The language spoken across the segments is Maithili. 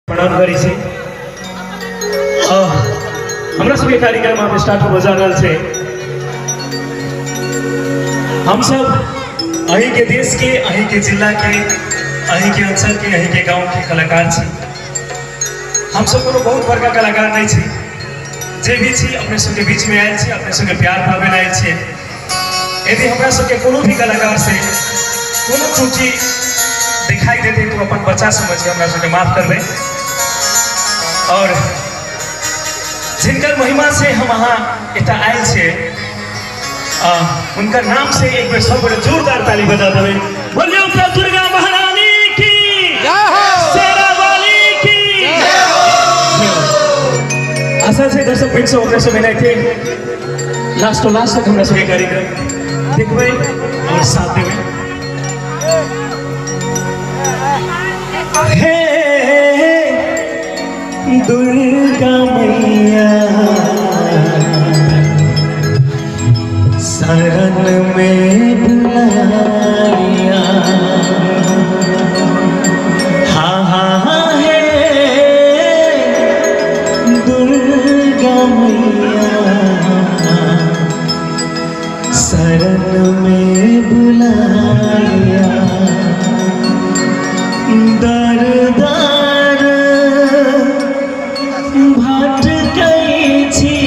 प्रणाम करै छी। हमरा सबके कार्यक्रम आब स्टार्ट होबऽ जा रहल छै। हम सब अहीं के देश के, अहीं के जिला के, अहीं के अंचल के, अहीं के गांव के कलाकार छी। हम सब कोनो बहुत बड़का कलाकार नहीं छी, जे भी छी अपने सबके बीच में आयल छी, अपने सबके प्यार पावे आयल छी। यदि हमरा सबके कोनो भी कलाकार से कोनो त्रुटि दिखाई देते तो अपन बच्चा समझ के हमरा सबके माफ करबै। और जिनकर महिमा से हम अहाँ एतऽ आयल छियै, हुनकर नाम से एक बेर सब गोटे जोरदार ताली बजा देबै। बोलियौ तऽ दुर्गा महारानी की जय हो, शेरा वाली की जय हो। आशा छै दर्शक बहिन सब अपने सब एनाहिते लास्ट टू लास्ट तक हमरा सबके कार्यक्रम देखबै और साथ देबै। हे दुर्गा मैया शरण में बुलाया, हाँ हाँ हाँ हे दुर्गा मैया शरण में बुलाया। दर दर भटकै छी,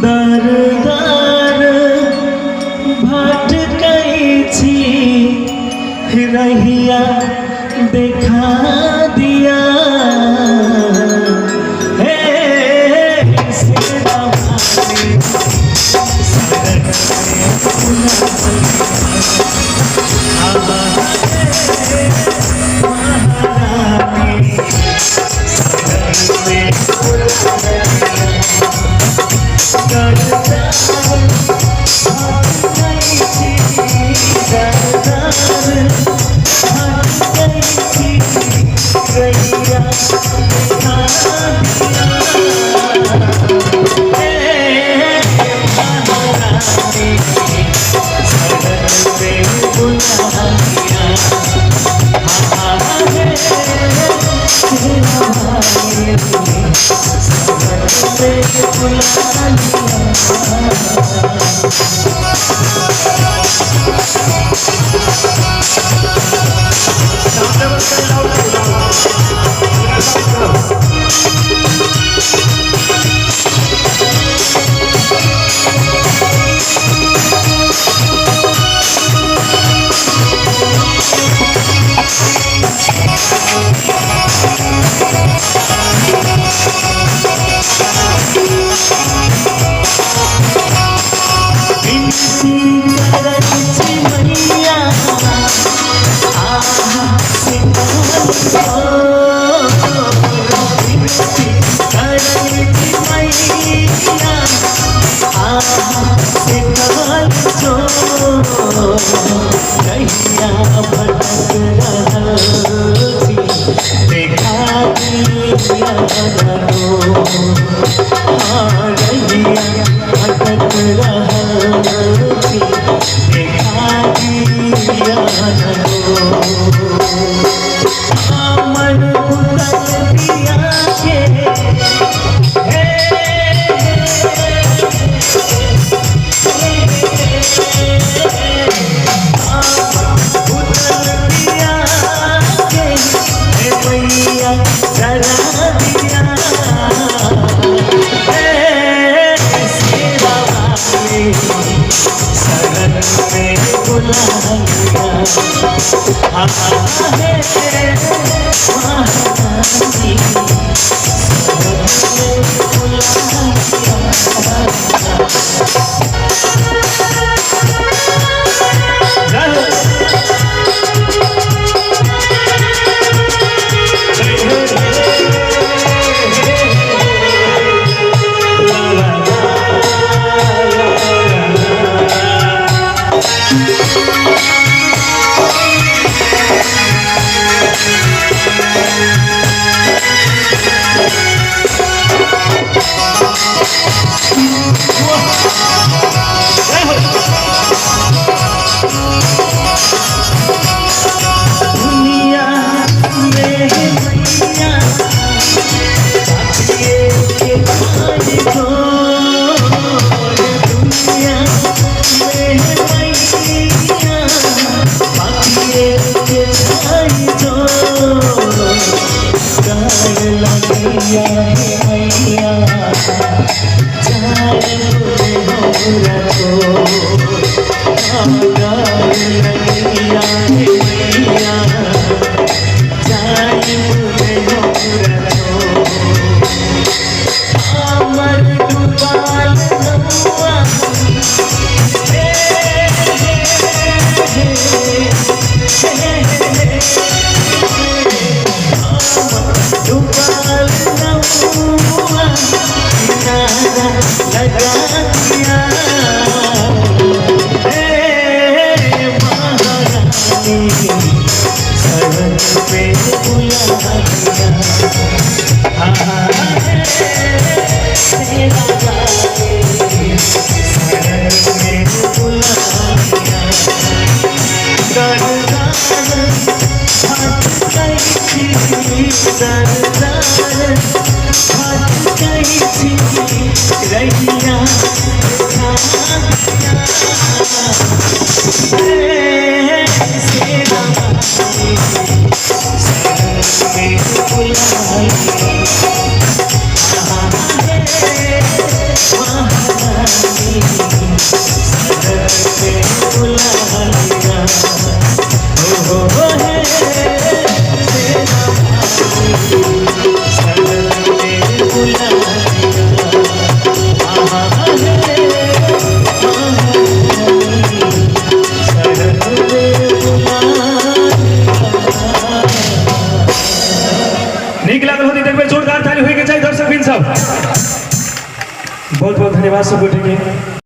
दर दर भटकै छी, रहिया देखा दिया। हे शेरा वाली शरण में महारानी, शरण में दर दर भटकै छी, दर दर भटकै छी, रहिया देखा दिया। हे महारानी शरण में बुला लिया, हाँ हे शेरा वाली शरण में बुला लिया। विनती करै छी मैया आहा से विनती करै छी मैया आहा से जो कहिया भटक रहल छी देखा दिया नो। हाँ रहिया भटक रहल छी देखा दिया नो। अमर पुतल दिया के हे पुतल दिया के हे मैया जरा दिया। हे शेरा वाली शरण में बुला लिया, हाँ हे महारानी शरण में बुला लिया। जय हो। में बुला लिया। आहा हे सेरा वाली, शरण में बुला लिया। दरदार हाथ कैची, दरदार हाथ कैची, रहिया देखा दिया। हे सेरा वाली, शरण में बुला लिया। आहा हे महारानी, शरण में बुला लिया। ओ हो हे सेरा वाली, शरण में बुला लिया। आहा हे महारानी, शरण में बुला लिया। नीक लागल होती देखबै, जोरदार ताली होइके चाही। दर्शक बिन सब, बहुत बहुत धन्यवाद सब गोटे के।